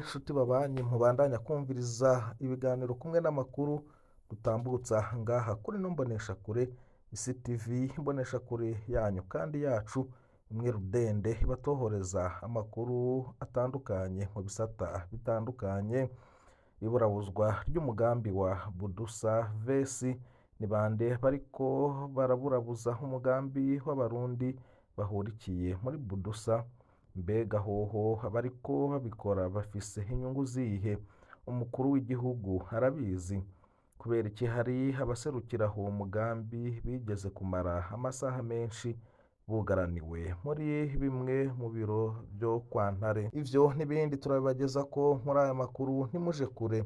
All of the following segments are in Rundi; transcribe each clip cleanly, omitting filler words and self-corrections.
nshuti babanyi mubandanya kumviriza ibiganiro kumwe n'amakuru dutambutsa ngaha kuri no mboneshakure Isi TV, imboneshakure yanyu kandi yacu imwe rudende ibatohoreza amakuru atandukanye mu bisata bitandukanye. Iburabuzwa ry'umugambi wa Budusa Vesi, ni bande bariko baraburabuza umugambi w'Abarundi bahurikiye muri Budusa? Mbega hoho abariko babikora bafise inyungu zihe? Umukuru w'igihugu arabizi? Kubera iki hari abaserukira uwo mugambi bigeze kumara amasaha menshi bugaraniwe muri bimwe mu biro byo kwa Ntare? Ivyo n'ibindi turabibageza ko muri aya makuru, ntimuje kure.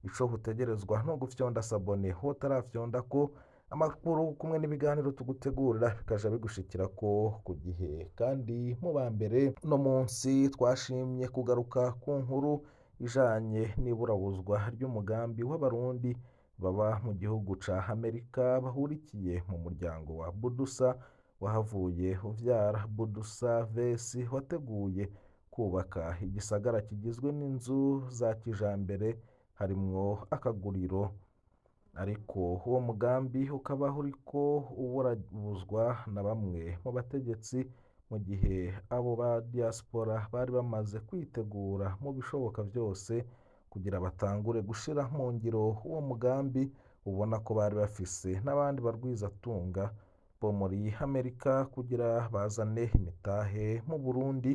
Ico utegerezwa no gufyonda s'abonner wotarafyonda, ko amakuru kumwe n'ibiganiro tugutegurira bikaja bigushikira ko ku gihe kandi mu ba mbere. Uno munsi twashimye kugaruka ku nkuru ijanye n'iburabuzwa ry'umugambi w'Abarundi baba mu gihugu ca Amerika bahurikiye mu muryango wa Budusa, wahavuye uvyara Budusa Vesi, wateguye kubaka igisagara kigizwe n'inzu za kijambere harimwo akaguriro. Ariko uwo mugambi ukaba uriko uburabuzwa na bamwe mu bategetsi, mu gihe abo ba diaspora bari bamaze kwitegura mu bishoboka vyose kugira batangure gushira mu ngiro uwo mugambi, ubona ko bari bafise n'abandi barwizatunga bo muri Amerika kugira bazane imitahe mu Burundi.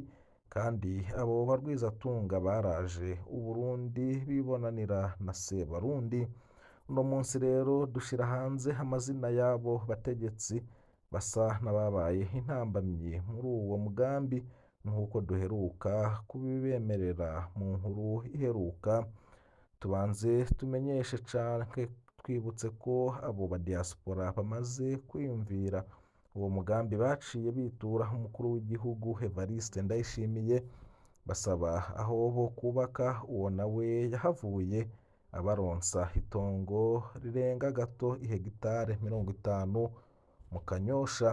Kandi abo barwizatunga baraje Uburundi bibonanira na Sebarundi. Uno munsi rero dushira hanze amazina y'abo bategetsi basa n'ababaye intambamyi muri uwo mugambi, nk'uko duheruka kubibemerera mu nkuru iheruka. Tubanze tumenyeshe canke twibutse ko abo ba diaspora bamaze kwiyumvira uwo mugambi baciye bitura umukuru w'igihugu Evariste Ndayishimiye, basaba aho bo kubaka. Uwo nawe yahavuye abaronsa itongo rirenga gato ihegitare 50 mu Kanyosha,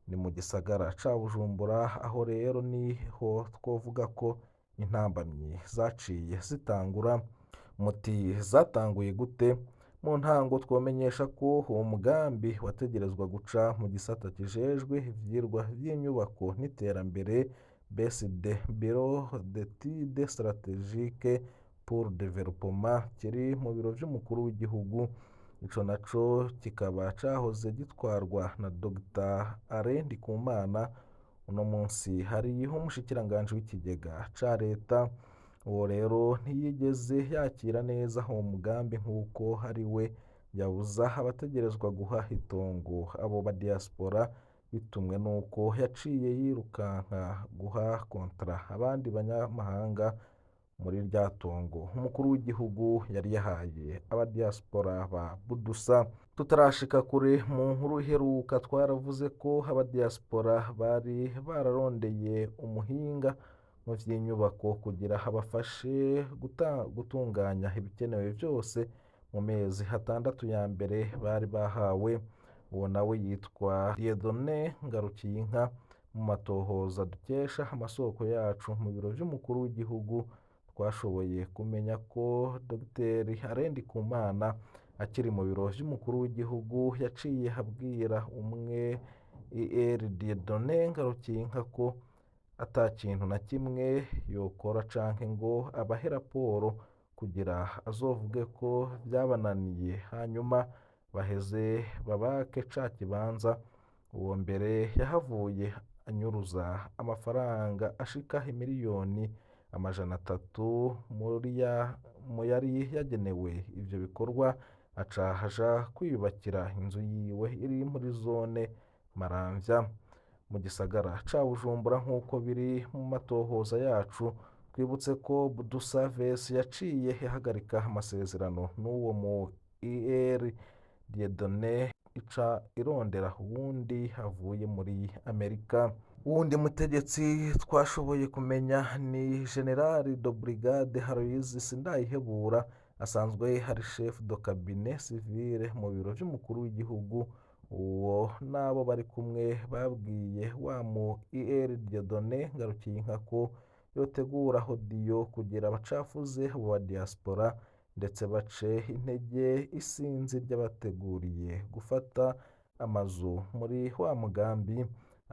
ni mu gisagara ca Bujumbura. Aho rero niho twovuga ko intambamyi zaciye zitangura. Muti zatanguye gute? Mu ntango twomenyesha ko uwo mugambi wategerezwa guca mu gisata kijejwe ivyigwa vy'inyubako n'iterambere, BCD, Bureau d'études stratégiques pour développement, kiri mu biro vy'umukuru w'igihugu. Ico naco kikaba cahoze gitwarwa na Dr Alain Ndikumana, uno munsi hariho umushikiranganji w'ikigega ca leta. Uwo rero ntiyigeze yakira neza uwo mugambi, nk'uko ari we yabuza abategerezwa guha itongo abo ba diaspora, bitumwe n'uko yaciye yirukanka guha contrat abandi banyamahanga muri rya tongo umukuru w'igihugu yari yahaye aba diaspora ba Budusa. Tutarashika kure, mu nkuru iheruka twaravuze ko aba diaspora bari bararondeye umuhinga mu vy'inyubako kugira abafashe gutunganya ibikenewe vyose mu mezi 6 ya mbere bari bahawe. Uwo nawe yitwa Dieudonné Ngarukiyinka. Mu matohoza dukesha amasoko yacu mu biro vy'umukuru w'igihugu, twashoboye kumenya ko Dr Alain Ndikumana akiri mu biro vy'umukuru w'igihugu yaciye abwira umwe Ir Dieudonné Ngarukiyinka ko ata kintu na kimwe yokora canke ngo abahe raporo, kugira azovuge ko vyabananiye, hanyuma baheze babake ca kibanza. Uwo mbere yahavuye anyuruza amafaranga ashika imiliyoni 300 muri ya mu yari yagenewe ivyo bikorwa, aca aja kwiyubakira inzu yiwe iri muri zone Maramvya mu gisagara ca Bujumbura, nk'uko biri mu matohoza yacu. Twibutse ko Budusa Vesi yaciye ihagarika amasezerano n'uwo mu Ir Dieudonné, ica irondera uwundi avuye muri Amerika. Uwundi mutegetsi twashoboye kumenya ni Général de Brigade Aloys Sindayihebura, asanzwe ari chef de cabinet civil mu biro vy'umukuru w'igihugu. Uwo n'abo bari kumwe babwiye wa mu Ir Dieudonné Ngarukiyinka ko yotegura hodiyo kugira bacafuze abo ba diaspora ndetse bace intege isinzi ry'abateguriye gufata amazu muri wa mugambi,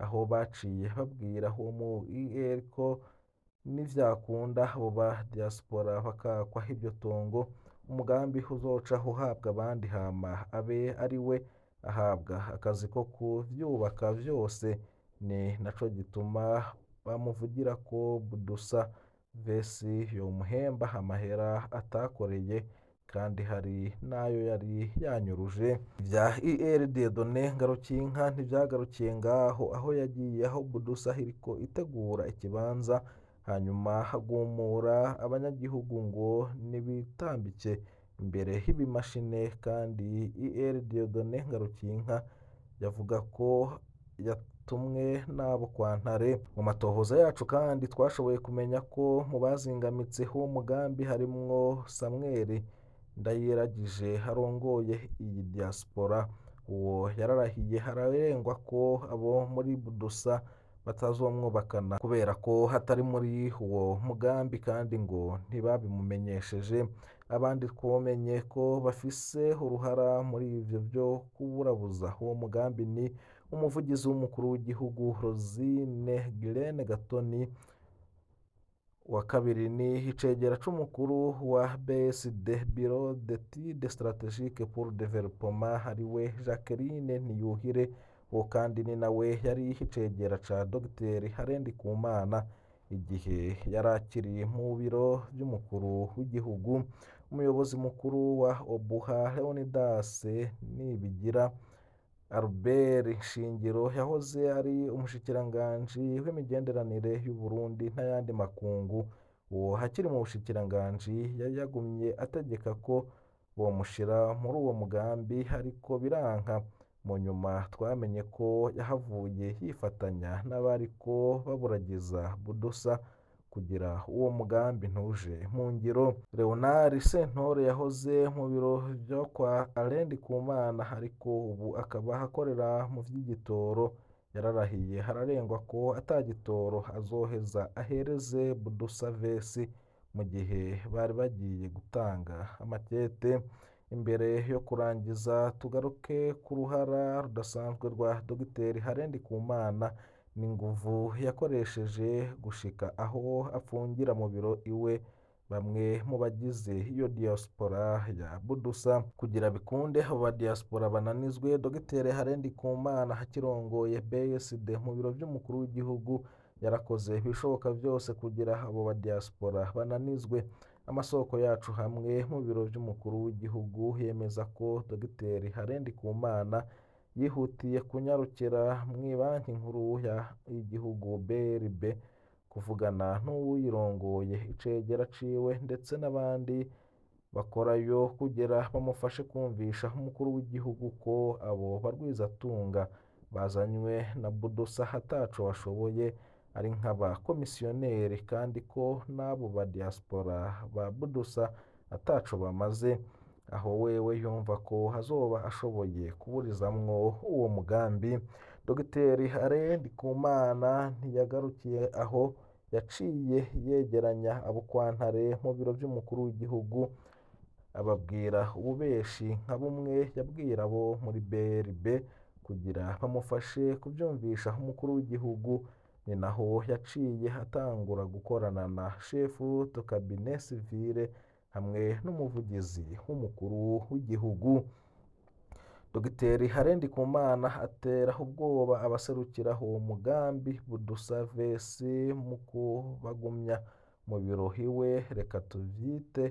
aho baciye babwira uwo mu IR ko nivyakunda abo ba diaspora bakakwa iryo tongo, umugambi uzoca uhabwa abandi hama abe ari we ahabwa akazi ko kuvyubaka vyose. Ni naco gituma bamuvugira ko Budusa Vesi yomuhemba amahera atakoreye kandi hari n'ayo yari yanyuruje. Ivya IR Dieudonné Ngarukinka ntivyagarukiye ngaho, aho yagiye aho Budusa iriko itegura ikibanza, hanyuma hagumura abanyagihugu ngo nibitambike imbere y'ibimashine, kandi IR Dieudonné Ngarukinka yavuga ko yatumwe n'abo kwa Ntare. Mu matohoza yacu kandi twashoboye kumenya ko mu bazingamitse uwo mugambi harimwo Samuel Ndayiragije arongoye iyi diaspora. Uwo yararahiye ararengwa ko abo muri Budusa batazomwubakana kubera ko hatari muri uwo mugambi, kandi ngo ntibabimumenyesheje. Abandi twomenye ko bafise uruhara muri ivyo vyo kuburabuza uwo mugambi ni umuvugizi w'umukuru w'igihugu Rosine Guilaine Gatoni, wa kabiri ni icegera c'umukuru wa BSD Bureau d'études stratégiques pour développement ariwe Jacqueline Niyuhire, uwo kandi ni nawe yari icegera ca Dr Harendikumana igihe yari akiri mu biro vy'umukuru w'igihugu. Umuyobozi mukuru wa Obuha Leonidas Nibigira, Albert Shingiro yahoze ari umushikiranganji w'imigenderanire y'u Burundi n'ayandi makungu, uwo akiri mu bushikiranganji yari yagumye ategeka ko bomushira muri uwo mugambi ariko biranka. Mu nyuma twamenye ko yahavuye yifatanya n'abariko baburagiza Budusa kugira uwo mugambi ntuje mu ngiro. Leonard Sentore yahoze mu biro vyo kwa Alain Ndikumana ariko ubu akaba akorera mu vy'igitoro, yararahiye ararengwa ko ata gitoro azoheza ahereze Budusa Vesi mu gihe bari bagiye gutanga amakete. Imbere yo kurangiza tugaruke ku ruhara rudasanzwe rwa Dr Harendikumana n'inguvu yakoresheje gushika aho apfungira mu biro iwe bamwe mu bagize iyo diaspora ya Budusa. Kugira bikunde abo ba diaspora bananizwe, Dr Harendikumana akirongoye BSD mu biro vy'umukuru w'igihugu yarakoze ibishoboka vyose kugira abo ba diaspora bananizwe. Amasoko yacu hamwe mu biro vy'umukuru w'igihugu yemeza ko Dr Harendikumana yihutiye kunyarukira mw'ibanki nkuru y'igihugu BRB kuvugana n'uwuyirongoye, icegera ciwe ndetse n'abandi bakorayo kugira bamufashe kumvisha umukuru w'igihugu ko abo barwizatunga bazanywe na Budusa ataco bashoboye, ari nk'aba komisiyoneri, kandi ko n'abo ba diaspora ba Budusa ataco bamaze. Aho wewe yumva ko azoba ashoboye kuburizamwo uwo mugambi. Dr Harendikumana ntiyagarukiye aho, yaciye yegeranya abo kwa Ntare mu biro vy'umukuru w'igihugu ababwira ububeshi nka bumwe yabwira abo muri BRB kugira bamufashe kuvyumvisha umukuru w'igihugu. Ni naho yaciye atangura gukorana na chef de cabinet civile hamwe n'umuvugizi w'umukuru w'igihugu. Dr Harendikumana atera ubwoba abaserukira uwo mugambi Budusa Vesi mu kubagumya mu biro iwe, reka tuvyite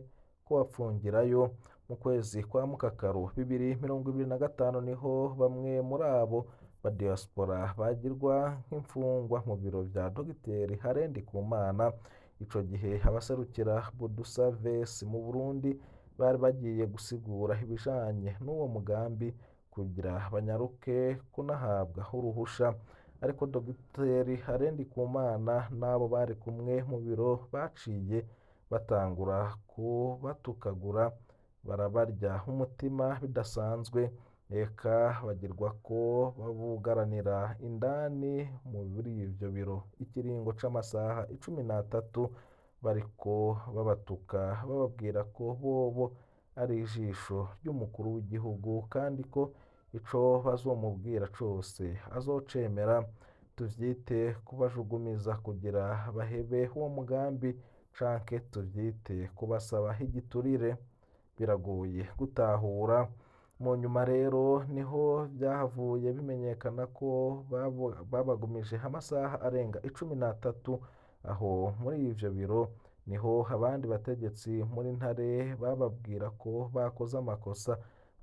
kubapfungirayo. Mu kwezi kwa Mukakaru 2025 niho bamwe muri abo ba diaspora bagirwa nk'imfungwa mu biro vya Dr Harendikumana. Ico gihe abaserukira Budusa Vesi mu Burundi bari bagiye gusigura ibijanye n'uwo mugambi kugira banyaruke kunahabwa uruhusha, ariko Dr Harendikumana n'abo bari kumwe mu biro baciye batangura kubatukagura, barabarya umutima bidasanzwe. Eka bagirwa ko babugaranira indani muri ivyo biro ikiringo c'amasaha 13, bariko babatuka bababwira ko bobo ari ijisho ry'umukuru w'igihugu kandi ko ico bazomubwira cose azocemera. Tuvyite kubajugumiza kugira bahebe uwo mugambi canke tuvyite kubasaba igiturire, biragoye gutahura. Mu nyuma rero niho vyahavuye bimenyekana ko babagumije amasaha arenga 13 aho muri ivyo biro. Niho abandi bategetsi muri Ntare bababwira ko bakoze amakosa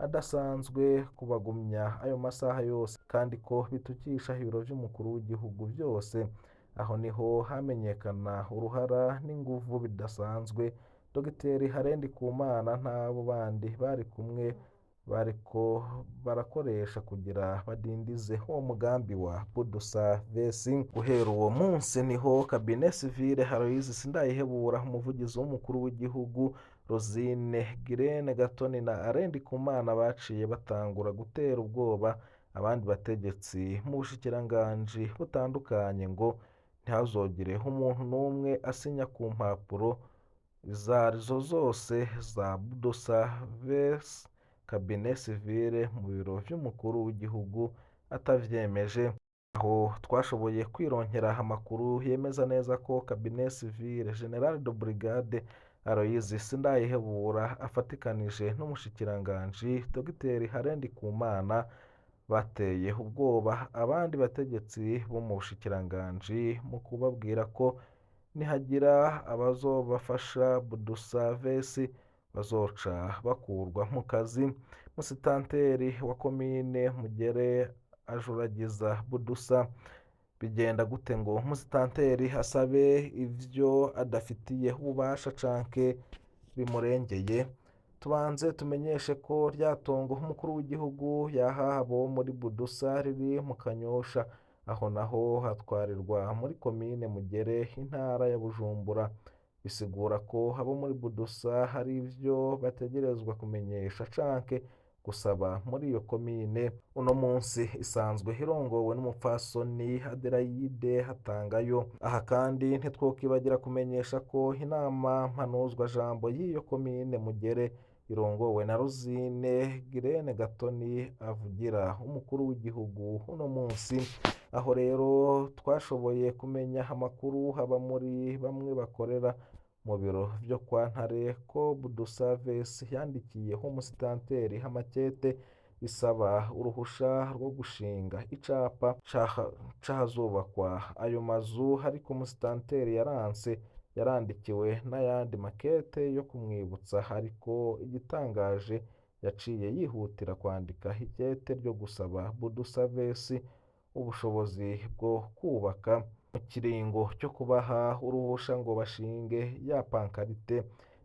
adasanzwe kubagumya ayo masaha yose kandi ko bitukisha ibiro vy'umukuru w'igihugu vyose. Aho niho hamenyekana uruhara n'inguvu bidasanzwe Dogiteri Alain Ndikumana n'abo bandi bari kumwe bariko barakoresha kugira badindize uwo mugambi wa Budusa Vesi. Guhera uwo munsi niho Cabinet Civile Aloys Sindayihebura, umuvugizi w'umukuru w'igihugu, Rosine Girene Gatoni na Alain Ndikumana baciye batangura gutera ubwoba abandi bategetsi mu bushikiranganji butandukanye ngo ntihazogire umuntu n'umwe asinya ku mpapuro izarizo zose za Budusa Vesi Cabinet Civile mu biro vy'umukuru w'igihugu atavyemeje. Aho twashoboye kwironkera amakuru yemeza neza ko Cabinet Civile General de Brigade Aloys Sindayihebura afatikanije n'umushikiranganji Dogiteri Alain Ndikumana bateye ubwoba abandi bategetsi bo mu bushikiranganji mu kubabwira ko nihagira abazobafasha Budusa Vesi bazoca bakurwa mu kazi. Musitanteri wa komine Mugere ajuragiza Budusa. Bigenda gute ngo musitanteri asabe ivyo adafitiye ububasha canke bimurengeye? Tubanze tumenyeshe ko rya tongo umukuru w'igihugu yahaha abo muri Budusa riri mu Kanyosha, aho naho hatwarirwa muri komine Mugere, intara ya Bujumbura. Bisigura ko abo muri Budusa hari ivyo bategerezwa kumenyesha canke gusaba muri iyo komine. Uno munsi isanzwe irongowe n'umupfasoni Adelaide Hatangayo. Aha kandi ntitwokibagira kumenyesha ko inama mpanuzwajambo y'iyo komine Mugere irongowe na Rosine Girene Gatoni avugira umukuru w'igihugu uno munsi. Aho rero twashoboye kumenya amakuru haba muri bamwe bakorera mu biro vyo kwa Ntare ko Budusa Vesi yandikiye umusitanteri amakete isaba uruhusha rwo gushinga icapa c'ahazubakwa ayo mazu, ariko umusitanteri yaranse. Yarandikiwe n'ayandi makete yo kumwibutsa, ariko igitangaje yaciye yihutira kwandika ikete ryo gusaba Budusa Vesi ubushobozi bwo kubaka mu kiringo cyo kubaha uruhusha ngo bashinge ya pankarite.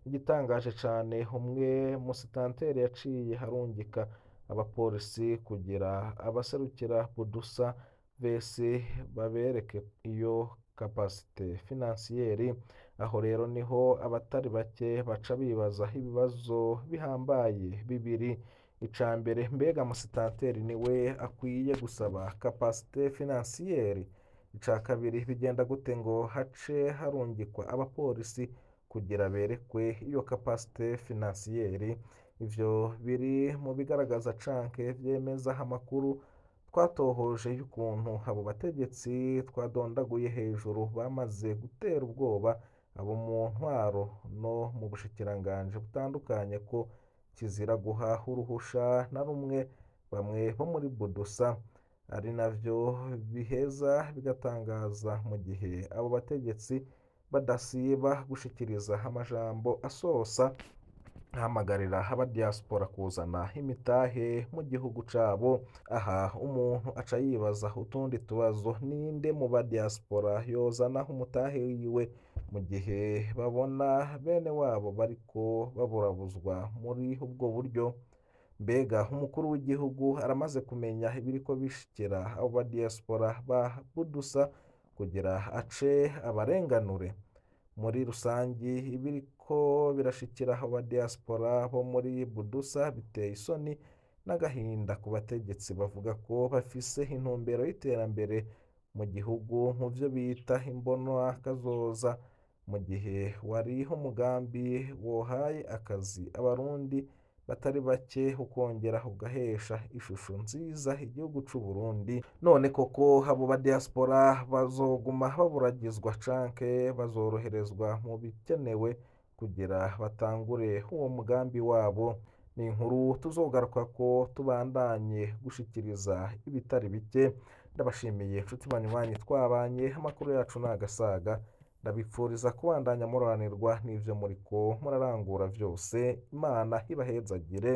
Igitangaje cane, umwe musitanteri yaciye arungika abapolisi kugira abaserukira Budusa Vesi babereke iyo capacité financière. Aho rero niho abatari bake baca bibaza ibibazo bihambaye bibiri. Ica mbere, mbega musitanteri niwe akwiye gusaba capacité financière? Ica kabiri, bigenda gute ngo hace harungikwa abapolisi kugira berekwe iyo capacité financière? Ivyo biri mu bigaragaza canke vyemeza amakuru twatohoje y'ukuntu abo bategetsi twadondaguye hejuru bamaze gutera ubwoba abo mu ntwaro no mu bushikiranganji butandukanye ko kizira guha uruhusha na rumwe bamwe bo muri Budusa, ari navyo biheza bigatangaza mu gihe abo bategetsi badasiba gushikiriza amajambo asosa ahamagarira abadiaspora kuzana imitahe mu gihugu cabo. Aha umuntu aca yibaza utundi tubazo: ninde mu badiaspora yozana umutahe wiwe mu gihe babona bene wabo bariko baburabuzwa muri ubwo buryo? Mbega umukuru w'igihugu aramaze kumenya ibiriko bishikira abo badiaspora ba Budusa kugira ace abarenganure? Muri rusangi ibiriko birashikira abo badiaspora bo muri Budusa biteye isoni n'agahinda ku bategetsi bavuga ko bafise intumbero y'iterambere mu gihugu mu vyo bita imbonakazoza, mu gihe wari umugambi wohaye akazi abarundi batari bake ukongera ugahesha ishusho nziza igihugu c'u Burundi. None koko abo ba diaspora bazoguma baburagizwa canke bazoroherezwa mu bikenewe kugira batangure uwo mugambi wabo? Ni inkuru tuzogaruka ko tubandanye gushikiriza ibitari bike. Ndabashimiye nshuti banywanyi twabanye, amakuru yacu ni agasaga. Ndabipfuriza kubandanya muroranirwa n'ivyo muriko murarangura vyose. Imana ibahezagire.